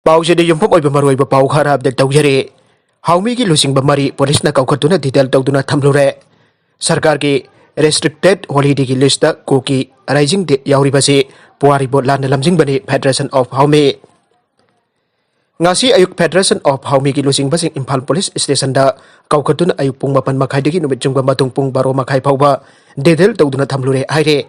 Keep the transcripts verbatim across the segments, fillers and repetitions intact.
ꯄꯥꯎꯁꯤꯗ ꯌꯨꯝꯐꯝ ꯑꯣꯏꯕ ꯃꯔꯨꯑꯣꯏꯕ ꯄꯥꯎ ꯈꯔ ꯑꯞꯗꯦꯠ ꯇꯧꯖꯔꯤ꯫ ꯍꯥꯎꯃꯤꯒꯤ ꯂꯨꯆꯤꯡꯕ ꯃꯔꯤ ꯄꯨꯂꯤꯁꯅ ꯀꯧꯈꯠꯇꯨꯅ ꯗꯤꯇꯦꯜ ꯇꯧꯗꯨꯅ ꯊꯝꯂꯨꯔꯦ꯫ ꯁꯔꯀꯥꯔꯒꯤ ꯔꯦꯁꯇ꯭ꯔꯤꯛꯇꯦꯠ ꯍꯣꯂꯤꯗꯦꯒꯤ ꯂꯤꯁꯇ ꯀꯨꯀꯤ ꯔꯥꯏꯖꯤꯡ ꯗꯦ ꯌꯥꯎꯔꯤꯕꯁꯤ ꯄꯨꯋꯥꯔꯤꯕꯨ ꯂꯥꯟꯅ ꯂꯝꯖꯤꯡꯕꯅꯤ, ꯐꯦꯗꯔꯦꯁꯟ ꯑꯣꯐ ꯍꯥꯎꯃꯤ꯫ ꯉꯁꯤ ꯑꯌꯨꯛ ꯐꯦꯗꯔꯦꯁꯟ ꯑꯣꯐ ꯍꯥꯎꯃꯤꯒꯤ ꯂꯨꯆꯤꯡꯕꯁꯤꯡ ꯏꯝꯐꯥꯜ ꯄꯨꯂꯤꯁ ꯁ꯭ꯇꯦꯁꯟꯗ ꯀꯧꯈꯠꯇꯨꯅ ꯑꯌꯨꯛ ꯄꯨꯡ ꯃꯥꯄꯟ ꯃꯈꯥꯏꯗꯒꯤ ꯅꯨꯃꯤꯠ ꯆꯨꯡꯕ ꯃꯇꯨꯡ ꯄꯨꯡ ꯕꯥꯔꯣ ꯃꯈꯥꯏ ꯐꯥꯎꯕ ꯗꯤꯇꯦꯜ ꯇꯧꯗꯨꯅ ꯊꯝꯂꯨꯔꯦ ꯍꯥꯏꯔꯦ꯫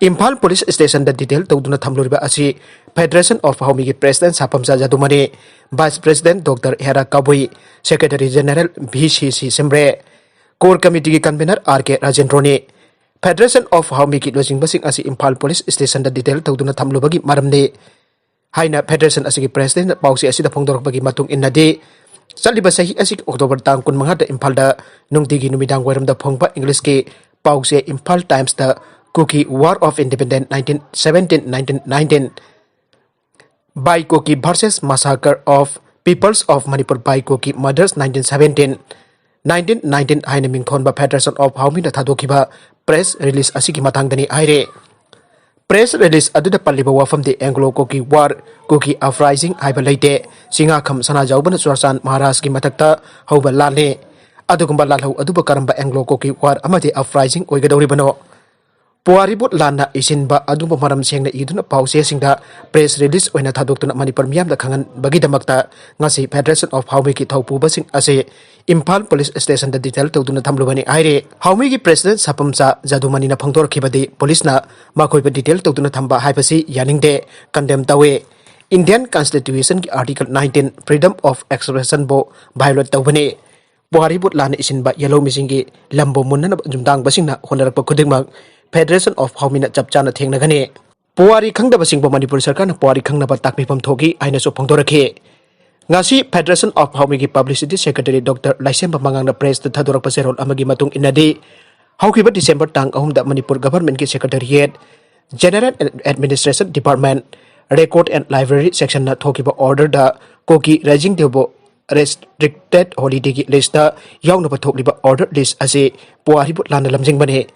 ꯏꯝꯐꯥꯜ ꯄꯨꯂꯤꯁ ꯁ꯭ꯇꯦꯁꯟꯗ ꯗꯤꯇꯦꯜ ꯇꯧꯗꯨꯅ ꯊꯝꯂꯨꯔꯤꯕ ꯑꯁꯤ ꯐꯦꯗꯔꯦꯁꯟ ꯑꯣꯐ ꯍꯥꯎꯃꯤꯒꯤ ꯄ꯭ꯔꯦꯁꯤꯗꯦꯟ ꯁꯥꯄꯝꯆꯥ ꯖꯥꯗꯨꯃꯅꯤ, vice president doctor Hera Kabui, secretary general V C C Simre, core ꯀꯃꯤꯇꯤꯒꯤ ꯀꯟꯚꯦꯅꯔ ꯑꯥꯔ ꯀꯦ ꯔꯥꯖꯦꯟꯗ꯭ꯔꯣꯅꯤ꯫ ꯐꯦꯗꯔꯦꯁꯟ ꯑꯣꯐ ꯍꯥꯎꯃꯤꯒꯤ ꯂꯨꯆꯤꯡꯕꯁꯤꯡ ꯑꯁꯤ ꯏꯝꯐꯥꯜ ꯄꯨꯂꯤꯁ ꯁ꯭ꯇꯦꯁꯟꯗ ꯗꯤꯇꯦꯜ ꯇꯧꯗꯨꯅ ꯊꯝꯂꯨꯕꯒꯤ ꯃꯔꯝꯗꯤ ꯍꯥꯏꯅ ꯐꯦꯗꯔꯦꯁꯟ ꯑꯁꯤꯒꯤ ꯄ꯭ꯔꯦꯁꯤꯗꯦꯟꯅ ꯄꯥꯎꯆꯦ ꯑꯁꯤꯗ ꯐꯣꯡꯗꯣꯔꯛꯄꯒꯤ ꯃꯇꯨꯡ ꯏꯟꯅꯗꯤ, ꯆꯠꯂꯤꯕ ꯆꯍꯤ ꯑꯁꯤꯒꯤ ꯑꯣꯛꯇꯣꯕꯔ ꯇꯥꯡ ꯀꯨꯟꯃꯉꯥꯗ ꯏꯝꯐꯥꯜꯗ ꯅꯨꯡꯇꯤꯒꯤ ꯅꯨꯃꯤꯗꯥꯡ ꯋꯥꯏꯔꯝꯗ ꯐꯣꯡꯕ ꯏꯪꯂꯤꯁꯀꯤ ꯄꯥꯎꯆꯦ Imphal ꯇꯥꯏꯝꯁꯇ Kuki War of Independence nineteen seventeen nineteen nineteen, By Kuki versus Massacre of Peoples of Manipur by Kuki Murders nineteen seventeen nineteen nineteen ꯍꯥꯏꯅ ꯃꯤꯡꯊꯣꯟꯕ ꯐꯦꯗꯔꯦꯁꯟ ꯑꯣꯐ ꯍꯥꯎꯃꯤꯅ ꯊꯥꯗꯣꯛꯈꯤꯕ ꯄ꯭ꯔꯦꯁ ꯔꯤꯂꯤꯖ ꯑꯁꯤꯒꯤ ꯃꯇꯥꯡꯗꯅꯤ ꯍꯥꯏꯔꯦ꯫ ꯄ꯭ꯔꯦꯁ ꯔꯤꯂꯤꯖ ꯑꯗꯨꯗ ꯄꯜꯂꯤꯕ ꯋꯥꯐꯝꯗꯤ ꯑꯦꯡꯒ꯭ꯂꯣ ꯀꯨꯀꯤ ꯋꯥꯔ, ꯀꯨꯀꯤ ꯑꯞꯔꯥꯏꯖꯤꯡ ꯍꯥꯏꯕ ꯂꯩꯇꯦ꯫ ꯆꯤꯉꯥꯈꯝ ꯁꯅꯥꯖꯥꯎꯕꯅ ꯆꯨꯔꯆꯥꯟ ꯃꯍꯥꯔꯥꯖꯀꯤ ꯃꯊꯛꯇ ꯍꯧꯕ ꯂꯥꯟꯅꯤ꯫ ꯑꯗꯨꯒꯨꯝꯕ ꯂꯥꯜꯍꯧ ꯑꯗꯨꯕꯨ ꯀꯔꯝꯕ ꯑꯦꯡꯒ꯭ꯂꯣ ꯀꯨꯀꯤ ꯋꯥꯔ ꯑꯃꯗꯤ ꯑꯞꯔꯥꯏꯖꯤꯡ ꯑꯣꯏꯒꯗꯧꯔꯤꯕꯅꯣ? ꯄꯨꯋꯥꯔꯤꯕꯨ ꯂꯥꯟꯅ ꯏꯁꯤꯟꯕ ꯑꯗꯨꯒꯨꯝꯕ ꯃꯔꯝ ꯁꯦꯡꯅ ꯏꯗꯨꯅ ꯄꯥꯎꯆꯦꯁꯤꯡꯗ ꯄ꯭ꯔꯦꯁ ꯔꯤꯂꯤꯖ ꯑꯣꯏꯅ ꯊꯥꯗꯣꯛꯇꯨꯅ ꯃꯅꯤꯄꯨꯔ ꯃꯤꯌꯥꯝꯗ ꯈꯪꯍꯟꯕꯒꯤꯗꯃꯛꯇ ꯉꯁꯤ ꯐꯦꯗꯔꯦꯁꯟ ꯑꯣꯐ ꯍꯥꯎꯃꯤꯒꯤ ꯊꯧꯄꯨꯕꯁꯤꯡ ꯑꯁꯤ ꯏꯝꯐꯥꯜ ꯄꯨꯂꯤꯁ ꯁ꯭ꯇꯦꯁꯟꯗ ꯗꯤꯇꯦꯜ ꯇꯧꯗꯨꯅ ꯊꯝꯂꯨꯕꯅꯤ ꯍꯥꯏꯔꯤ꯫ ꯍꯥꯎꯃꯤꯒꯤ ꯄ꯭ꯔꯦꯁꯤꯗꯦꯟ ꯁꯥꯄꯝꯆꯥ ꯖꯥꯗꯨꯃꯅꯤꯅ ꯐꯣꯡꯗꯣꯔꯛꯈꯤꯕꯗꯤ ꯄꯨꯂꯤꯁꯅ ꯃꯈꯣꯏꯕꯨ ꯗꯤꯇꯦꯜ ꯇꯧꯗꯨꯅ ꯊꯝꯕ ꯍꯥꯏꯕꯁꯤ ꯌꯥꯅꯤꯡꯗꯦ, ꯀꯟꯗꯦꯝ ꯇꯧꯏ꯫ ꯏꯟꯗꯤꯌꯟ ꯀꯟꯁꯇꯤꯇ꯭ꯌꯨꯁꯟꯒꯤ ꯑꯥꯔꯇꯤꯀꯜ ꯅꯥꯏꯟꯇꯤꯟ, ꯐ꯭ꯔꯤꯗꯝ ꯑꯣꯐ ꯑꯦꯛꯁꯄ꯭ꯔꯦꯁꯟꯕꯨ ꯚꯥꯏꯑꯣꯂꯦꯠ ꯇꯧꯕꯅꯤ꯫ ꯄꯨꯋꯥꯔꯤꯕꯨ ꯂꯥꯟꯅ ꯏꯁꯤꯟꯕ ꯌꯦꯜꯍꯧꯃꯤꯁꯤꯡꯒꯤ ꯂꯝꯕꯨ ꯃꯨꯟꯅꯅꯕ ꯌꯨꯝꯗꯥꯡꯕꯁꯤꯡꯅ ꯍꯣꯠꯅꯔꯛꯄ ꯈꯨꯗꯤꯡꯃꯛ ꯐꯦꯗꯔꯦꯁꯟ ꯑꯣꯐ ꯍꯥꯎꯃꯤꯅ ꯆꯞ ꯆꯥꯅ ꯊꯦꯡꯅꯒꯅꯤ꯫ ꯄꯨꯋꯥꯔꯤ ꯈꯪꯗꯕꯁꯤꯡꯕꯨ ꯃꯅꯤꯄꯨꯔ ꯁꯔꯀꯥꯔꯅ ꯄꯨꯋꯥꯔꯤ ꯈꯪꯅꯕ ꯇꯥꯛꯄꯤꯐꯝ ꯊꯣꯛꯏ ꯍꯥꯏꯅꯁꯨ ꯐꯣꯡꯗꯣꯔꯛꯈꯤ꯫ ꯉꯁꯤ ꯐꯦꯗꯔꯦꯁꯟ ꯑꯣꯐ ꯍꯥꯎꯃꯤꯒꯤ ꯄꯕ꯭ꯂꯤꯁꯤꯇꯤ ꯁꯦꯀ꯭ꯔꯦꯇꯔꯤ ꯗꯣꯛꯇꯔ ꯂꯥꯏꯁꯦꯝꯕ ꯃꯉꯥꯡꯅ ꯄ꯭ꯔꯦꯁꯇ ꯊꯥꯗꯣꯔꯛꯄ ꯆꯦꯔꯣꯜ ꯑꯃꯒꯤ ꯃꯇꯨꯡ ꯏꯟꯅꯗꯤ, ꯍꯧꯈꯤꯕ ꯗꯤꯁꯦꯝꯕꯔ ꯇꯥꯡ ꯑꯍꯨꯝꯗ ꯃꯅꯤꯄꯨꯔ ꯒꯚꯔꯟꯃꯦꯟꯠꯀꯤ secretariat, general administration department, record and library ꯁꯦꯛꯁꯟꯅ ꯊꯣꯛꯈꯤꯕ ꯑꯣꯔꯗꯔꯗ ꯀꯨꯀꯤ ꯔꯥꯏꯖꯤꯡ ꯗꯦꯕꯨ ꯔꯦꯁꯇ꯭ꯔꯤꯛꯇꯦꯗ ꯍꯣꯂꯤꯗꯦꯒꯤ ꯂꯤꯁꯇ ꯌꯥꯎꯅꯕ ꯊꯣꯛꯂꯤꯕ ꯑꯣꯔꯗꯔ ꯂꯤꯁ ꯑꯁꯤ ꯄꯨꯋꯥꯔꯤꯕꯨ ꯂꯥꯟꯅ ꯂꯝꯖꯤꯡꯕꯅꯤ꯫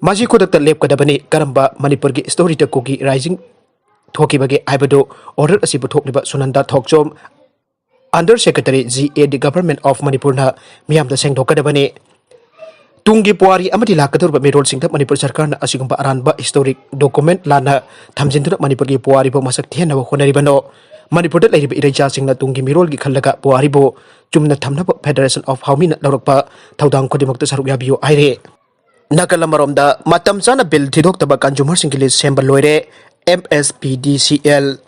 ꯃꯁꯤ ꯈꯨꯗꯛꯇ ꯂꯦꯞꯀꯗꯕꯅꯤ꯫ ꯀꯔꯝꯕ ꯃꯅꯤꯄꯨꯔꯒꯤ ꯁ꯭ꯇꯣꯔꯤꯗ ꯀꯨꯀꯤ ꯔꯥꯏꯖꯤꯡ ꯊꯣꯛꯈꯤꯕꯒꯦ ꯍꯥꯏꯕꯗꯨ ꯑꯣꯔꯗꯔ ꯑꯁꯤ ꯄꯨꯊꯣꯛꯂꯤꯕ ꯁꯨꯅꯟꯗ ꯊꯣꯛꯆꯣꯝ, Under Secretary G A D Government of Manipurꯅ ꯃꯤꯌꯥꯝꯗ ꯁꯦꯡꯗꯣꯛꯀꯗꯕꯅꯤ꯫ ꯇꯨꯡꯒꯤ ꯄꯨꯋꯥꯔꯤ ꯑꯃꯗꯤ ꯂꯥꯛꯀꯗꯧꯔꯤꯕ ꯃꯤꯔꯣꯜꯁꯤꯡꯗ ꯃꯅꯤꯄꯨꯔ ꯁꯔꯀꯥꯔꯅ ꯑꯁꯤꯒꯨꯝꯕ ꯑꯔꯥꯟꯕ historic document ꯂꯥꯟꯅ ꯊꯝꯖꯤꯟꯗꯨꯅ ꯃꯅꯤꯄꯨꯔꯒꯤ ꯄꯨꯋꯥꯔꯤꯕꯨ ꯃꯁꯛ ꯊꯤꯍꯟꯅꯕ ꯍꯣꯠꯅꯔꯤꯕꯅꯣ? ꯃꯅꯤꯄꯨꯔꯗ ꯂꯩꯔꯤꯕ ꯏꯔꯩꯆꯥꯁꯤꯡꯅ ꯇꯨꯡꯒꯤ ꯃꯤꯔꯣꯜꯒꯤ ꯈꯜꯂꯒ ꯄꯨꯋꯥꯔꯤꯕꯨ ꯆꯨꯝꯅ ꯊꯝꯅꯕ Federation of Haomina ꯂꯧꯔꯛꯄ ꯊꯧꯗꯥꯡ ꯈꯨꯗꯤꯡꯃꯛꯇ ꯁꯔꯨꯛ ꯌꯥꯕꯤꯌꯨ ꯍꯥꯏꯔꯦ꯫ ꯅꯥꯀꯜ ꯑꯃꯔꯣꯝꯗ ꯃꯇꯝ ꯆꯥꯅ ꯕꯤꯜ ꯊꯤꯗꯣꯛꯇꯕ consumerꯁꯤꯡꯒꯤ list ꯁꯦꯝꯕ ꯂꯣꯏꯔꯦ꯫ M S P D C L,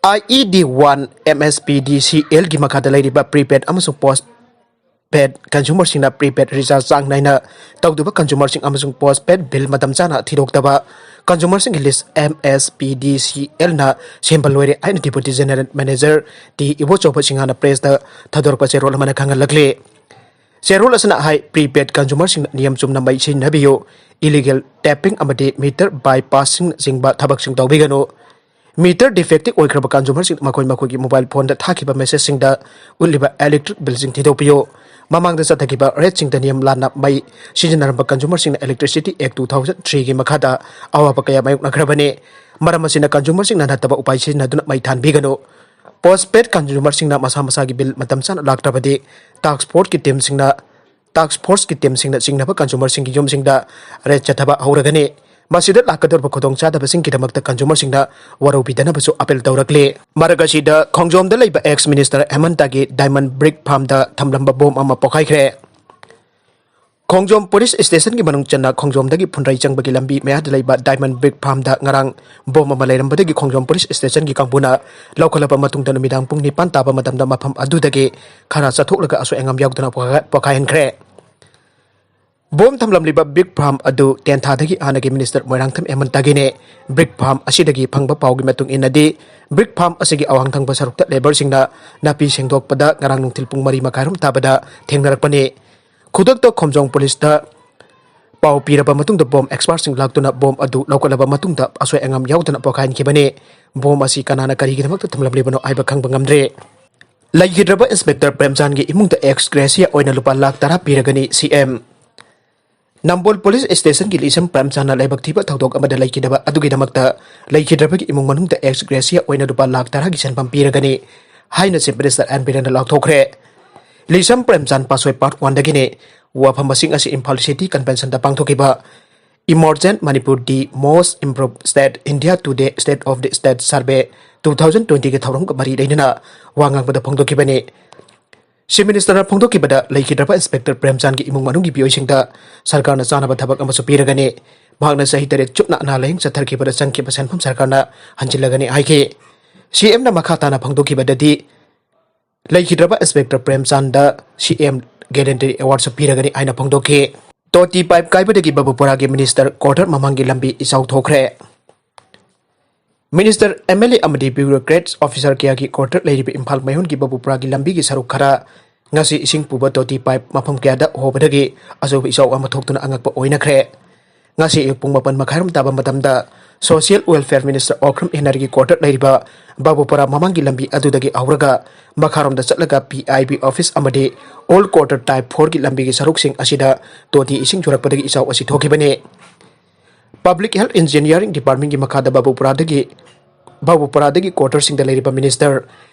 I E D one M S P D C Lꯒꯤ ꯃꯈꯥꯗ ꯂꯩꯔꯤꯕ prepaid ꯑꯃꯁꯨꯡ postpaid consumerꯁꯤꯡꯅ prepaid recharge ꯆꯥꯡ ꯅꯥꯏꯅ ꯇꯧꯗꯕ consumerꯁꯤꯡ ꯑꯃꯁꯨꯡ postpaid ꯕꯤꯜ ꯃꯇꯝ ꯆꯥꯅ ꯊꯤꯗꯣꯛꯇꯕ consumerꯁꯤꯡꯒꯤ list M S P D C Lꯅ ꯁꯦꯝꯕ ꯂꯣꯏꯔꯦ ꯍꯥꯏꯅ Deputy General Manager T Ibochouba ꯁꯤꯡꯍꯅ pressꯇ ꯊꯥꯗꯣꯔꯛꯄ ꯆꯦꯔꯣꯜ ꯑꯃꯅ ꯈꯪꯍꯜꯂꯛꯂꯤ꯫ ꯆꯦꯔꯣꯜ ꯑꯁꯤꯅ ꯍꯥꯏ, prepaid consumerꯁꯤꯡꯅ ꯅꯤꯌꯝ ꯆꯨꯝꯅ ꯃꯩ ꯁꯤꯖꯤꯟꯅꯕꯤꯌꯨ, illegal tapping ꯑꯃꯗꯤ meter bypassingꯅꯆꯤꯡꯕ ꯊꯕꯛꯁꯤꯡ ꯇꯧꯕꯤꯒꯅꯨ꯫ Meter defective ꯑꯣꯏꯈ꯭ꯔꯕ consumerꯁꯤꯡ ꯃꯈꯣꯏ ꯃꯈꯣꯏꯒꯤ mobile phoneꯗ ꯊꯥꯈꯤꯕ messageꯁꯤꯡꯗ ꯎꯠꯂꯤꯕ electric billꯁꯤꯡ ꯊꯤꯗꯣꯛꯄꯤꯌꯨ꯫ ꯃꯃꯥꯡꯗ ꯆꯠꯊꯈꯤꯕ rateꯁꯤꯡꯗ ꯅꯤꯌꯝ ꯂꯥꯟꯅ ꯃꯩ ꯁꯤꯖꯤꯟꯅꯔꯝꯕ consumerꯁꯤꯡꯅ Electricity Act two thousand threeꯒꯤ ꯃꯈꯥꯗ ꯑꯋꯥꯕ ꯀꯌꯥ ꯃꯥꯌꯣꯛꯅꯈ꯭ꯔꯕꯅꯤ꯫ ꯃꯔꯝ ꯑꯁꯤꯅ consumerꯁꯤꯡꯅ ꯅꯠꯇꯕ ꯎꯄꯥꯏ ꯁꯤꯖꯤꯟꯅꯗꯨꯅ ꯃꯩ ꯊꯥꯟꯕꯤꯒꯅꯨ꯫ Postpaid consumerꯁꯤꯡꯅ ꯃꯁꯥ ꯃꯁꯥꯒꯤ ꯕꯤꯜ ꯃꯇꯝ ꯆꯥꯅ ꯂꯥꯛꯇ꯭ꯔꯕꯗꯤ task forceꯀꯤ teamꯁꯤꯡꯅ, task forceꯀꯤ teamꯁꯤꯡꯅ ꯆꯤꯡꯅꯕ consumerꯁꯤꯡꯒꯤ ꯌꯨꯝꯁꯤꯡꯗ raid ꯆꯠꯊꯕ ꯍꯧꯔꯒꯅꯤ꯫ ꯃꯁꯤꯗ ꯂꯥꯛꯀꯗꯧꯔꯤꯕ ꯈꯨꯗꯣꯡꯆꯥꯗꯕꯁꯤꯡꯒꯤꯗꯃꯛꯇ consumerꯁꯤꯡꯅ ꯋꯥꯔꯧꯕꯤꯗꯅꯕꯁꯨ appeal ꯇꯧꯔꯛꯂꯤ꯫ ꯃꯔꯛ ꯑꯁꯤꯗ ꯈꯣꯡꯖꯣꯝꯗ ꯂꯩꯕ ex minister ꯍꯦꯃꯟꯇꯒꯤ diamond brick farmꯗ ꯊꯝꯂꯝꯕ bomb ꯑꯃ ꯄꯣꯈꯥꯏꯈ꯭ꯔꯦ꯫ ꯈꯣꯡꯖꯣꯝ police stationꯒꯤ ꯃꯅꯨꯡ ꯆꯟꯅ ꯈꯣꯡꯖꯣꯝꯗꯒꯤ ꯐꯨꯟꯗ꯭ꯔꯩ ꯆꯪꯕꯒꯤ ꯂꯝꯕꯤ ꯃꯌꯥꯗ ꯂꯩꯕ diamond brick farmꯗ ꯉꯔꯥꯡ bomb ꯑꯃ ꯂꯩꯔꯝꯕꯗꯒꯤ ꯈꯣꯡꯖꯣꯝ police stationꯒꯤ ꯀꯥꯡꯕꯨꯅ ꯂꯧꯈꯠꯂꯕ ꯃꯇꯨꯡꯗ ꯅꯨꯃꯤꯗꯥꯡ ꯄꯨꯡ ꯅꯤꯄꯥꯟ ꯇꯥꯕ ꯃꯇꯝꯗ ꯃꯐꯝ ꯑꯗꯨꯗꯒꯤ ꯈꯔ ꯆꯠꯊꯣꯛꯂꯒ ꯑꯁꯣꯏ ꯑꯉꯥꯝ ꯌꯥꯎꯗꯅ ꯄꯣꯈꯥꯏ-, ꯄꯣꯈꯥꯏꯍꯟꯈ꯭ꯔꯦ꯫ Bomb ꯊꯝꯂꯝꯂꯤꯕ brick farm ꯑꯗꯨ ꯇꯦꯟꯊꯥꯗꯒꯤ ꯍꯥꯟꯅꯒꯤ minister ꯃꯣꯏꯔꯥꯡꯊꯦꯝ ꯍꯦꯃꯟꯇꯒꯤꯅꯦ꯫ Brick farm ꯑꯁꯤꯗꯒꯤ ꯐꯪꯕ ꯄꯥꯎꯒꯤ ꯃꯇꯨꯡ ꯏꯟꯅꯗꯤ, brick farm ꯑꯁꯤꯒꯤ ꯑꯋꯥꯡ ꯊꯪꯕ ꯁꯔꯨꯛꯇ labourꯁꯤꯡꯅ ꯅꯥꯄꯤ ꯁꯦꯡꯗꯣꯛꯄꯗ ꯉꯔꯥꯡ ꯅꯨꯡꯊꯤꯜ ꯄꯨꯡ ꯃꯔꯤ ꯃꯈꯥꯏꯔꯣꯝ ꯇꯥꯕꯗ ꯊꯦꯡꯅꯔꯛꯄꯅꯤ꯫ ꯈꯨꯗꯛꯇ ꯈꯣꯡꯖꯣꯝ policeꯇ ꯄꯥꯎ ꯄꯤꯔꯕ ꯃꯇꯨꯡꯗ bomb expertꯁꯤꯡ ꯂꯥꯛꯇꯨꯅ bomb ꯑꯗꯨ ꯂꯧꯈꯠꯂꯕ ꯃꯇꯨꯡꯗ ꯑꯁꯣꯏ ꯑꯉꯥꯝ ꯌꯥꯎꯗꯅ ꯄꯣꯈꯥꯏꯍꯟꯈꯤꯕꯅꯤ꯫ Bomb ꯑꯁꯤ ꯀꯅꯥꯅ ꯀꯔꯤꯒꯤꯗꯃꯛꯇ ꯊꯝꯂꯝꯂꯤꯕꯅꯣ ꯍꯥꯏꯕ ꯈꯪꯕ ꯉꯝꯗ꯭ꯔꯤ꯫ ꯂꯩꯈꯤꯗ꯭ꯔꯕ inspector ꯄ꯭ꯔꯦꯝꯆꯥꯟꯒꯤ ꯏꯃꯨꯡꯗ ex gratia ꯑꯣꯏꯅ ꯂꯨꯄꯥ ꯂꯥꯈ ꯇꯔꯥ ꯄꯤꯔꯒꯅꯤ ꯁꯤ ꯑꯦꯝ꯫ ꯅꯝꯕꯣꯜ ꯄꯨꯂꯤꯁ ꯁ꯭ꯇꯦꯁꯟꯒꯤ ꯂꯤꯁꯝ ꯄ꯭ꯔꯦꯝꯆꯥꯟꯅ ꯂꯥꯏꯕꯛ ꯊꯤꯕ ꯊꯧꯗꯣꯛ ꯑꯃꯗ ꯂꯩꯈꯤꯗꯕ ꯑꯗꯨꯒꯤꯗꯃꯛꯇ ꯂꯩꯈꯤꯗ꯭ꯔꯕꯒꯤ ꯏꯃꯨꯡ ꯃꯅꯨꯡꯗ ꯑꯦꯛꯁ ꯒ꯭ꯔꯦꯁꯤꯌꯥ ꯑꯣꯏꯅ ꯂꯨꯄꯥ ꯂꯥꯈ ꯇꯔꯥꯒꯤ ꯁꯦꯟꯐꯝ ꯄꯤꯔꯒꯅꯤ ꯍꯥꯏꯅ ꯆꯤꯐ ꯃꯤꯅꯤꯁꯇꯔ ꯑꯦꯟ ꯕꯤꯔꯦꯟꯅ ꯂꯥꯎꯊꯣꯛꯈ꯭ꯔꯦ꯫ ꯂꯤꯁꯝ ꯄ꯭ꯔꯦꯝꯆꯥꯟ ꯄꯥꯁꯣꯏ ꯄꯥꯔꯠ ꯋꯥꯟꯗꯒꯤꯅꯤ꯫ ꯋꯥꯐꯝ ꯑꯁꯤꯡ ꯑꯁꯤ ꯏꯝꯐꯥꯜ ꯁꯤꯇꯤ ꯀꯟꯚꯦꯟꯁꯟꯗ ꯄꯥꯡꯊꯣꯛꯈꯤꯕ Emergent Manipur, the Most Improved State, India Today, State of the State Survey two thousand twenty-ꯒꯤ ꯊꯧꯔꯝꯒ ꯃꯔꯤ ꯂꯩꯅꯅ ꯋꯥ ꯉꯥꯡꯕꯗ ꯐꯣꯡꯗꯣꯛꯈꯤꯕꯅꯤ꯫ ꯆꯤꯐ ꯃꯤꯅꯤꯁꯇꯔꯅ ꯐꯣꯡꯗꯣꯛꯈꯤꯕꯗ, ꯂꯩꯈꯤꯗ꯭ꯔꯕ ꯏꯟꯁꯄꯦꯛꯇꯔ ꯄ꯭ꯔꯦꯝꯆꯥꯟꯒꯤ ꯏꯃꯨꯡ ꯃꯅꯨꯡꯒꯤ ꯃꯤꯑꯣꯏꯁꯤꯡꯗ ꯁꯔꯀꯥꯔꯅ ꯆꯥꯅꯕ ꯊꯕꯛ ꯑꯃꯁꯨ ꯄꯤꯔꯒꯅꯤ꯫ ꯃꯍꯥꯛꯅ ꯆꯍꯤ ꯇꯔꯦꯠ ꯆꯨꯞꯅ ꯑꯅꯥ ꯂꯥꯌꯦꯡ ꯆꯠꯊꯈꯤꯕꯗ ꯆꯪꯈꯤꯕ ꯁꯦꯟꯐꯝ ꯁꯔꯀꯥꯔꯅ ꯍꯟꯖꯤꯜꯂꯒꯅꯤ ꯍꯥꯏꯈꯤ꯫ ꯁꯤꯑꯦꯝꯅ ꯃꯈꯥ ꯇꯥꯅ ꯐꯣꯡꯗꯣꯛꯈꯤꯕꯗꯗꯤ, ꯂꯩꯈꯤꯗ꯭ꯔꯕ ꯏꯟꯁꯄꯦꯛꯇꯔ ꯄ꯭ꯔꯦꯝꯆꯥꯟꯗ ꯁꯤꯑꯦꯝ ꯒꯦꯂꯦꯟꯗꯔꯤ ꯑꯦꯋꯥꯔꯗꯁꯨ ꯄꯤꯔꯒꯅꯤ ꯍꯥꯏꯅ ꯐꯣꯡꯗꯣꯛꯈꯤ꯫ ꯇꯣꯇꯤ ꯄꯥꯏꯞ ꯀꯥꯏꯕꯗꯒꯤ ꯕꯕꯨꯄꯨꯔꯥꯒꯤ ꯃꯤꯅꯤꯁꯇꯔ ꯀ꯭ꯋꯥꯔꯇꯔ ꯃꯃꯥꯡꯒꯤ ꯂꯝꯕꯤ ꯏꯆꯥꯎ ꯊꯣꯛꯈ꯭ꯔꯦ꯫ ꯃꯤꯅꯤꯁꯇꯔ, ꯑꯦꯝ ꯑꯦꯜ ꯑꯦ ꯑꯃꯗꯤ ꯕ꯭ꯌꯨꯔꯣꯀ꯭ꯔꯦꯠꯁ ꯑꯣꯐꯤꯁꯥꯔ ꯀꯌꯥꯒꯤ ꯀ꯭ꯋꯥꯔꯇꯔ ꯂꯩꯔꯤꯕ ꯏꯝꯐꯥꯜ ꯃꯌꯣꯟꯒꯤ ꯕꯕꯨꯄꯨꯔꯥꯒꯤ ꯂꯝꯕꯤꯒꯤ ꯁꯔꯨꯛ ꯈꯔ ꯉꯁꯤ ꯏꯁꯤꯡ ꯄꯨꯕ ꯇꯣꯇꯤ ꯄꯥꯏꯞ ꯃꯐꯝ ꯀꯌꯥꯗ ꯍꯣꯕꯗꯒꯤ ꯑꯆꯧꯕ ꯏꯆꯥꯎ ꯑꯃ ꯊꯣꯛꯇꯨꯅ ꯑꯉꯛꯄ ꯑꯣꯏꯅꯈ꯭ꯔꯦ꯫ ꯉꯁꯤ ꯑꯌꯨꯛ ꯄꯨꯡ ꯃꯥꯄꯟ ꯃꯈꯥꯏꯔꯣꯝ ꯇꯥꯕ ꯃꯇꯝꯗ ꯁꯣꯁꯤꯌꯦꯜ ꯋꯦꯜꯐꯤꯌꯔ ꯃꯤꯅꯤꯁꯇꯔ ꯑꯣꯀ꯭ꯔꯝ ꯍꯦꯅꯔꯒꯤ ꯀ꯭ꯋꯥꯔꯇꯔ ꯂꯩꯔꯤꯕ ꯕꯕꯨꯄꯨꯔꯥ ꯃꯃꯥꯡꯒꯤ ꯂꯝꯕꯤ ꯑꯗꯨꯗꯒꯤ ꯍꯧꯔꯒ ꯃꯈꯥꯔꯣꯝꯗ ꯆꯠꯂꯒ ꯄꯤ ꯑꯥꯏ ꯕꯤ ꯑꯣꯐꯤꯁ ꯑꯃꯗꯤ ꯑꯣꯜ ꯀ꯭ꯋꯥꯔꯇꯔ ꯇꯥꯏꯞ ꯐꯣꯔꯒꯤ ꯂꯝꯕꯤꯒꯤ ꯁꯔꯨꯛꯁꯤꯡ ꯑꯁꯤꯗ ꯇꯣꯇꯤ ꯏꯁꯤꯡ ꯆꯨꯔꯛꯄꯗꯒꯤ ꯏꯆꯥꯎ ꯑꯁꯤ ꯊꯣꯛꯈꯤꯕꯅꯤ꯫ ꯄꯕ꯭ꯂꯤꯛ ꯍꯦꯜꯊ ꯏꯟꯖꯤꯅꯤꯌꯥꯔꯤꯡ ꯗꯤꯄꯥꯔꯠꯃꯦꯟꯒꯤ ꯃꯈꯥꯗ ꯕꯕꯨꯄꯨꯔꯥꯗꯒꯤ, ꯕꯕꯨꯄꯨꯔꯥꯗꯒꯤ ꯀ꯭ꯋꯥꯔꯇꯔꯁꯤꯡꯗ ꯂꯩꯔꯤꯕ ꯃꯤꯅꯤꯁꯇꯔ,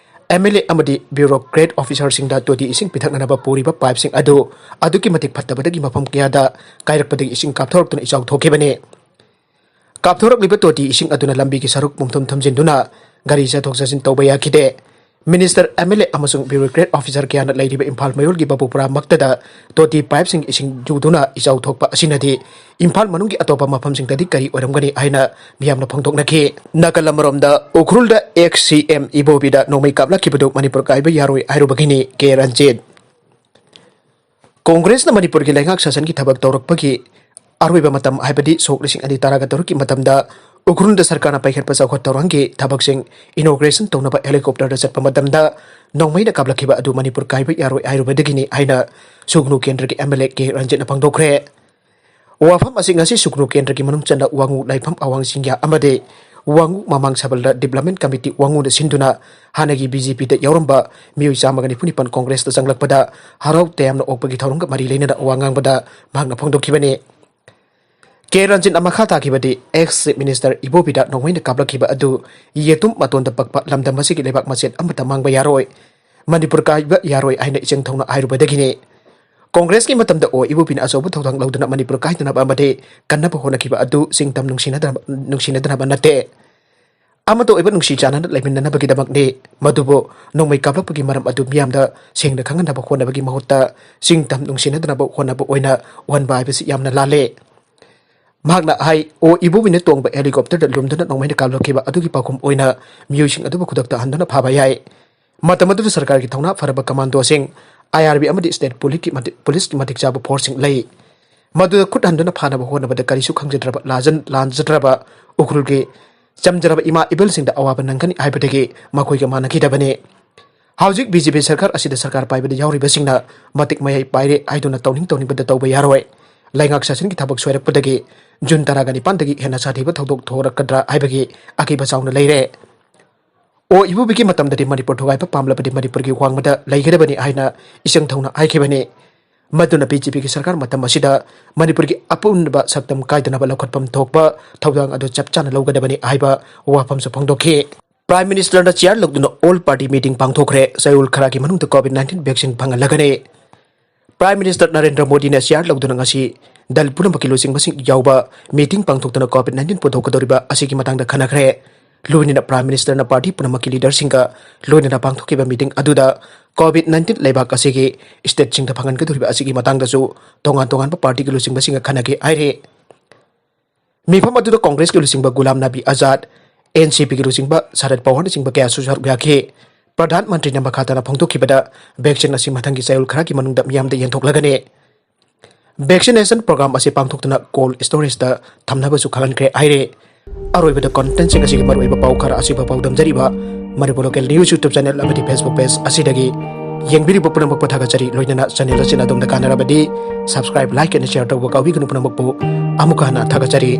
ꯑꯦꯝ ꯑꯦꯜ ꯑꯦ ꯑꯃꯗꯤ ꯕ꯭ꯌꯨꯔꯣꯀ꯭ꯔꯦꯠ ꯑꯣꯐꯤꯁꯥꯔꯁꯤꯡꯗ ꯇꯣꯇꯤ ꯏꯁꯤꯡ ꯄꯤꯊꯛꯅꯅꯕ ꯄꯨꯔꯤꯕ ꯄꯥꯏꯞꯁꯤꯡ ꯑꯗꯨ ꯑꯗꯨꯛꯀꯤ ꯃꯇꯤꯛ ꯐꯠꯇꯕꯗꯒꯤ ꯃꯐꯝ ꯀꯌꯥꯗ ꯀꯥꯏꯔꯛꯄꯗꯒꯤ ꯏꯁꯤꯡ ꯀꯥꯞꯊꯣꯔꯛꯇꯨꯅ ꯏꯆꯥꯎ ꯊꯣꯛꯈꯤꯕꯅꯤ꯫ ꯀꯥꯞꯊꯣꯔꯛꯂꯤꯕ ꯇꯣꯇꯤ ꯏꯁꯤꯡ ꯑꯗꯨꯅ ꯂꯝꯕꯤꯒꯤ ꯁꯔꯨꯛ ꯄꯨꯝꯊꯨꯝ ꯊꯨꯝꯖꯤꯟꯗꯨꯅ ꯒꯥꯔꯤ ꯆꯠꯊꯣꯛ ꯆꯠꯁꯤꯟ ꯇꯧꯕ ꯌꯥꯈꯤꯗꯦ꯫ ꯃꯤꯅꯤꯁꯇꯔ, ꯑꯦꯝ ꯑꯦꯜ ꯑꯦ ꯑꯃꯁꯨꯡ ꯕ꯭ꯌꯨꯔꯣꯀ꯭ꯔꯦꯠ ꯑꯣꯐꯤꯁꯥꯔ ꯀꯌꯥꯅ ꯂꯩꯔꯤꯕ ꯏꯝꯐꯥꯜ ꯃꯌꯣꯜꯒꯤ ꯕꯕꯨꯄꯨꯔꯥ ꯃꯛꯇꯗ ꯇꯣꯇꯤ ꯄꯥꯏꯞꯁꯤꯡ ꯏꯁꯤꯡ ꯌꯨꯗꯨꯅ ꯏꯆꯥꯎ ꯊꯣꯛꯄ ꯑꯁꯤꯅꯗꯤ ꯏꯝꯐꯥꯜ ꯃꯅꯨꯡꯒꯤ ꯑꯇꯣꯞꯄ ꯃꯐꯝꯁꯤꯡꯗꯗꯤ ꯀꯔꯤ ꯑꯣꯏꯔꯝꯒꯅꯤ ꯍꯥꯏꯅ ꯃꯤꯌꯥꯝꯅ ꯐꯣꯡꯗꯣꯛꯅꯈꯤ꯫ ꯅꯥꯀꯜ ꯑꯃꯔꯣꯝꯗ, ꯎꯈ꯭ꯔꯨꯜꯗ ꯑꯦꯛꯁ ꯁꯤ ꯑꯦꯝ ꯏꯕꯣꯕꯤꯗ ꯅꯣꯡꯃꯩ ꯀꯥꯞꯂꯛꯈꯤꯕꯗꯨ ꯃꯅꯤꯄꯨꯔ ꯀꯥꯏꯕ ꯌꯥꯔꯣꯏ ꯍꯥꯏꯔꯨꯕꯒꯤꯅꯤ ꯀꯦ ꯔꯟꯖꯤꯠ꯫ ꯀꯣꯡꯒ꯭ꯔꯦꯁꯅ ꯃꯅꯤꯄꯨꯔꯒꯤ ꯂꯩꯉꯥꯛ ꯁꯥꯁꯟꯒꯤ ꯊꯕꯛ ꯇꯧꯔꯛꯄꯒꯤ ꯑꯔꯣꯏꯕ ꯃꯇꯝ, ꯍꯥꯏꯕꯗꯤ ꯁꯣꯛ ꯂꯤꯁꯤꯡ ꯑꯅꯤ ꯇꯔꯥꯒ ꯇꯔꯨꯛꯀꯤ ꯃꯇꯝꯗ ꯎꯈ꯭ꯔꯨꯜꯗ ꯁꯔꯀꯥꯔꯅ ꯄꯥꯏꯈꯠꯄ ꯆꯥꯎꯈꯠ ꯊꯧꯔꯥꯡꯒꯤ ꯊꯕꯛꯁꯤꯡ ꯏꯅꯣꯒ꯭ꯔꯦꯁꯟ ꯇꯧꯅꯕ ꯍꯦꯂꯤꯀꯣꯞꯇꯔꯗ ꯆꯠꯄ ꯃꯇꯝꯗ ꯅꯣꯡꯃꯩꯅ ꯀꯥꯞꯂꯛꯈꯤꯕ ꯑꯗꯨ ꯃꯅꯤꯄꯨꯔ ꯀꯥꯏꯕ ꯌꯥꯔꯣꯏ ꯍꯥꯏꯔꯨꯕꯗꯒꯤꯅꯤ ꯍꯥꯏꯅ ꯁꯨꯒꯅꯨ ꯀꯦꯟꯗ꯭ꯔꯒꯤ ꯑꯦꯝ ꯑꯦꯜ ꯑꯦ ꯀꯦ ꯔꯟꯖꯤꯠꯅ ꯐꯣꯡꯗꯣꯛꯈ꯭ꯔꯦ꯫ ꯋꯥꯐꯝ ꯑꯁꯤꯡ ꯑꯁꯤ ꯁꯨꯒꯅꯨ ꯀꯦꯟꯗ꯭ꯔꯒꯤ ꯃꯅꯨꯡ ꯆꯟꯅ ꯋꯥꯉꯨ, ꯂꯥꯏꯐꯝ, ꯑꯋꯥꯡ ꯆꯤꯡꯌꯥ ꯑꯃꯗꯤ ꯋꯥꯉꯨ ꯃꯃꯥꯡ ꯁꯕꯜꯗ Development Committee ꯋꯥꯉꯨꯅ ꯁꯤꯟꯗꯨꯅ ꯍꯥꯟꯅꯒꯤ BJPꯗ ꯌꯥꯎꯔꯝꯕ ꯃꯤꯑꯣꯏ ꯆꯥꯝꯃꯒ ꯅꯤꯐꯨ ꯅꯤꯄꯥꯟ Congressꯇ ꯆꯪꯂꯛꯄꯗ ꯍꯔꯥꯎ ꯇꯌꯥꯝꯅ ꯑꯣꯛꯄꯒꯤ ꯊꯧꯔꯝꯒ ꯃꯔꯤ ꯂꯩꯅꯅ ꯋꯥ ꯉꯥꯡꯕꯗ ꯃꯍꯥꯛꯅ ꯐꯣꯡꯗꯣꯛꯈꯤꯕꯅꯤ꯫ ꯀꯦ ꯔꯟꯖꯤꯠꯅ ꯃꯈꯥ ꯇꯥꯈꯤꯕꯗꯤ, ex Chief Minister ꯏꯕꯣꯕꯤꯗ ꯅꯣꯡꯃꯩꯅ ꯀꯥꯞꯂꯛꯈꯤꯕ ꯑꯗꯨ ꯌꯦꯇꯨꯝ ꯃꯇꯣꯟꯗ ꯄꯛꯄ ꯂꯝꯗꯝ ꯑꯁꯤꯒꯤ ꯂꯩꯕꯥꯛ ꯃꯆꯦꯠ ꯑꯃꯠꯇ ꯃꯥꯡꯕ ꯌꯥꯔꯣꯏ꯫ ꯃꯅꯤꯄꯨꯔ ꯀꯥꯏꯕ ꯌꯥꯔꯣꯏ ꯍꯥꯏꯅ ꯏꯆꯪ ꯊꯧꯅ ꯍꯥꯏꯔꯨꯕꯗꯒꯤꯅꯤ꯫ ꯀꯣꯡꯒ꯭ꯔꯦꯁꯀꯤ ꯃꯇꯝꯗ ꯑꯣ ꯏꯕꯣꯕꯤꯅ ꯑꯆꯧꯕ ꯊꯧꯗꯥꯡ ꯂꯧꯗꯨꯅ ꯃꯅꯤꯄꯨꯔ ꯀꯥꯏꯗꯅꯕ ꯑꯃꯗꯤ ꯀꯟꯅꯕ ꯍꯣꯠꯅꯈꯤꯕ ꯑꯗꯨ ꯆꯤꯡ ꯇꯝ ꯅꯨꯡꯁꯤꯅꯗꯅꯕ, ꯅꯨꯡꯁꯤꯅꯗꯅꯕ ꯅꯠꯇꯦ꯫ ꯑꯃꯠꯇ ꯑꯣꯏꯕ ꯅꯨꯡꯁꯤ ꯆꯥꯟꯅꯅ ꯂꯩꯃꯤꯟꯅꯅꯕꯒꯤꯗꯃꯛꯅꯤ꯫ ꯃꯗꯨꯕꯨ ꯅꯣꯡꯃꯩ ꯀꯥꯞꯂꯛꯄꯒꯤ ꯃꯔꯝ ꯑꯗꯨ ꯃꯤꯌꯥꯝꯗ ꯁꯦꯡꯅ ꯈꯪꯍꯟꯅꯕ ꯍꯣꯠꯅꯕꯒꯤ ꯃꯍꯨꯠꯇ ꯆꯤꯡ ꯇꯝ ꯅꯨꯡꯁꯤꯅꯗꯅꯕ ꯍꯣꯠꯅꯕ ꯑꯣꯏꯅ ꯎꯍꯟꯕ ꯍꯥꯏꯕꯁꯤ ꯌꯥꯝꯅ ꯂꯥꯜꯂꯦ꯫ ꯃꯍꯥꯛꯅ ꯍꯥꯏ, ꯑꯣ ꯏꯕꯣꯕꯤꯅ ꯇꯣꯡꯕ helicopterꯗ ꯂꯨꯝꯗꯨꯅ ꯅꯣꯡꯃꯩꯅ ꯀꯥꯞꯂꯛꯈꯤꯕ ꯑꯗꯨꯒꯤ ꯄꯥꯎꯈꯨꯝ ꯑꯣꯏꯅ ꯃꯤꯑꯣꯏꯁꯤꯡ ꯑꯗꯨꯕꯨ ꯈꯨꯗꯛꯇ ꯍꯟꯗꯨꯅ ꯐꯥꯕ ꯌꯥꯏ꯫ ꯃꯇꯝ ꯑꯗꯨꯗ ꯁꯔꯀꯥꯔꯒꯤ ꯊꯧꯅꯥ ꯐꯔꯕ commandoꯁꯤꯡ, IRB ꯑꯃꯗꯤ state policeꯀꯤ ꯃꯇꯤꯛ, policeꯀꯤ ꯃꯇꯤꯛ ꯆꯥꯕ forceꯁꯤꯡ ꯂꯩ꯫ ꯃꯗꯨꯗ ꯈꯨꯠ ꯍꯟꯗꯨꯅ ꯐꯥꯅꯕ ꯍꯣꯠꯅꯕꯗ ꯀꯔꯤꯁꯨ ꯈꯪꯖꯗ꯭ꯔꯕ, ꯂꯥꯖꯟ-, ꯂꯥꯟꯖꯗ꯭ꯔꯕ ꯎꯈ꯭ꯔꯨꯜꯒꯤ ꯆꯝꯖꯔꯕ ꯏꯃꯥ ꯏꯕꯦꯜꯁꯤꯡꯗ ꯑꯋꯥꯕ ꯅꯪꯒꯅꯤ ꯍꯥꯏꯕꯗꯒꯤ ꯃꯈꯣꯏꯒ ꯃꯥꯟꯅꯈꯤꯗꯕꯅꯤ꯫ ꯍꯧꯖꯤꯛ BJP ꯁꯔꯀꯥꯔ ꯑꯁꯤꯗ ꯁꯔꯀꯥꯔ ꯄꯥꯏꯕꯗ ꯌꯥꯎꯔꯤꯕꯁꯤꯡꯅ ꯃꯇꯤꯛ ꯃꯌꯥꯏ ꯄꯥꯏꯔꯦ ꯍꯥꯏꯗꯨꯅ ꯇꯧꯅꯤꯡ ꯇꯧꯅꯤꯡꯕꯗ ꯇꯧꯕ ꯌꯥꯔꯣꯏ꯫ ꯂꯩꯉꯥꯛ ꯁꯥꯁꯟꯒꯤ ꯊꯕꯛ ꯁꯣꯏꯔꯛꯄꯗꯒꯤ ꯖꯨꯟ ꯇꯔꯥꯒ ꯅꯤꯄꯥꯟꯗꯒꯤ ꯍꯦꯟꯅ ꯁꯥꯊꯤꯕ ꯊꯧꯗꯣꯛ ꯊꯣꯔꯛꯀꯗ꯭ꯔꯥ ꯍꯥꯏꯕꯒꯤ ꯑꯀꯤꯕ ꯆꯥꯎꯅ ꯂꯩꯔꯦ꯫ ꯑꯣ ꯏꯕꯣꯕꯤꯒꯤ ꯃꯇꯝꯗꯗꯤ ꯃꯅꯤꯄꯨꯔ ꯊꯨꯒꯥꯏꯕ ꯄꯥꯝꯂꯕꯗꯤ ꯃꯅꯤꯄꯨꯔꯒꯤ ꯋꯥꯡꯃꯗ ꯂꯩꯒꯗꯕꯅꯤ ꯍꯥꯏꯅ ꯏꯆꯪ ꯊꯧꯅ ꯍꯥꯏꯈꯤꯕꯅꯤ꯫ ꯃꯗꯨꯅ BJPꯒꯤ ꯁꯔꯀꯥꯔ ꯃꯇꯝ ꯑꯁꯤꯗ ꯃꯅꯤꯄꯨꯔꯒꯤ ꯑꯄꯨꯟꯕ ꯁꯛꯇꯝ ꯀꯥꯏꯗꯅꯕ ꯂꯧꯈꯠꯐꯝ ꯊꯣꯛꯄ ꯊꯧꯗꯥꯡ ꯑꯗꯨ ꯆꯞ ꯆꯥꯅ ꯂꯧꯒꯗꯕꯅꯤ ꯍꯥꯏꯕ ꯋꯥꯐꯝꯁꯨ ꯐꯣꯡꯗꯣꯛꯈꯤ꯫ Prime Ministerꯅ chair ꯂꯧꯗꯨꯅ all party meeting ꯄꯥꯡꯊꯣꯛꯈ꯭ꯔꯦ꯫ ꯆꯌꯣꯜ ꯈꯔꯒꯤ ꯃꯅꯨꯡꯗ COVID nineteen vaccine ꯐꯪꯍꯜꯂꯒꯅꯤ꯫ Prime Minister Narendra ꯃꯣꯗꯤꯅ chair ꯂꯧꯗꯨꯅ ꯉꯁꯤ ꯗꯜ ꯄꯨꯝꯅꯃꯛꯀꯤ ꯂꯨꯆꯤꯡꯕꯁꯤꯡ ꯌꯥꯎꯕ meeting ꯄꯥꯡꯊꯣꯛꯇꯨꯅ COVID nineteen ꯄꯨꯊꯣꯛꯀꯗꯧꯔꯤꯕ ꯑꯁꯤꯒꯤ ꯃꯇꯥꯡꯗ ꯈꯟꯅꯈ꯭ꯔꯦ꯫ ꯂꯣꯏꯅꯅ Prime Ministerꯅ party ꯄꯨꯝꯅꯃꯛꯀꯤ leaderꯁꯤꯡꯒ ꯂꯣꯏꯅꯅ ꯄꯥꯡꯊꯣꯛꯈꯤꯕ meeting ꯑꯗꯨꯗ COVID nineteen ꯂꯩꯕꯥꯛ ꯑꯁꯤꯒꯤ stateꯁꯤꯡꯗ ꯐꯪꯍꯟꯒꯗꯧꯔꯤꯕ ꯑꯁꯤꯒꯤ ꯃꯇꯥꯡꯗꯁꯨ ꯇꯣꯉꯥꯟ ꯇꯣꯉꯥꯟꯕ partyꯒꯤ ꯂꯨꯆꯤꯡꯕꯁꯤꯡꯒ ꯈꯟꯅꯈꯤ ꯍꯥꯏꯔꯤ꯫ ꯃꯤꯐꯝ ꯑꯗꯨꯗ ꯀꯣꯡꯒ꯭ꯔꯦꯁꯀꯤ ꯂꯨꯆꯤꯡꯕ ꯒꯨꯂꯥꯝ ꯅꯕꯤ ꯑꯖꯥꯗ, NCPꯒꯤ ꯂꯨꯆꯤꯡꯕ ꯁꯔꯠ ꯄꯋꯥꯔꯅꯆꯤꯡꯕ ꯀꯌꯥꯁꯨ ꯁꯔꯨꯛ ꯌꯥꯈꯤ꯫ ꯄ꯭ꯔꯙꯥꯟ ꯃꯟꯇ꯭ꯔꯤꯅ ꯃꯈꯥ ꯇꯥꯅ ꯐꯣꯡꯗꯣꯛꯈꯤꯕꯗ, vaccine ꯑꯁꯤ ꯃꯊꯪꯒꯤ ꯆꯌꯣꯜ ꯈꯔꯒꯤ ꯃꯅꯨꯡꯗ ꯃꯤꯌꯥꯝꯗ ꯌꯦꯟꯊꯣꯛꯂꯒꯅꯤ꯫ Vaccination program ꯑꯁꯤ ꯄꯥꯡꯊꯣꯛꯇꯨꯅ cold storageꯇ ꯊꯝꯅꯕꯁꯨ ꯈꯪꯍꯟꯈ꯭ꯔꯦ ꯍꯥꯏꯔꯦ꯫ ꯑꯔꯣꯏꯕꯗ contentꯁꯤꯡ ꯑꯁꯤꯒꯤ ꯃꯔꯨꯑꯣꯏꯕ ꯄꯥꯎ ꯈꯔ ꯑꯁꯤꯐꯥꯎ ꯄꯥꯎꯗꯝꯖꯔꯤꯕ Manipur Local News YouTube channel ꯑꯃꯗꯤ Facebook page ꯑꯁꯤꯗꯒꯤ ꯌꯦꯡꯕꯤꯔꯤꯕ ꯄꯨꯝꯅꯃꯛꯄꯨ ꯊꯥꯒꯠꯆꯔꯤ꯫ ꯂꯣꯏꯅꯅ channel ꯑꯁꯤꯅ ꯑꯗꯣꯝꯗ ꯀꯥꯟꯅꯔꯕꯗꯤ subscribe, like and share ꯇꯧꯕ ꯀꯥꯎꯕꯤꯒꯅꯨ꯫ ꯄꯨꯝꯅꯃꯛꯄꯨ ꯑꯃꯨꯛꯀ ꯍꯟꯅ ꯊꯥꯒꯠꯆꯔꯤ꯫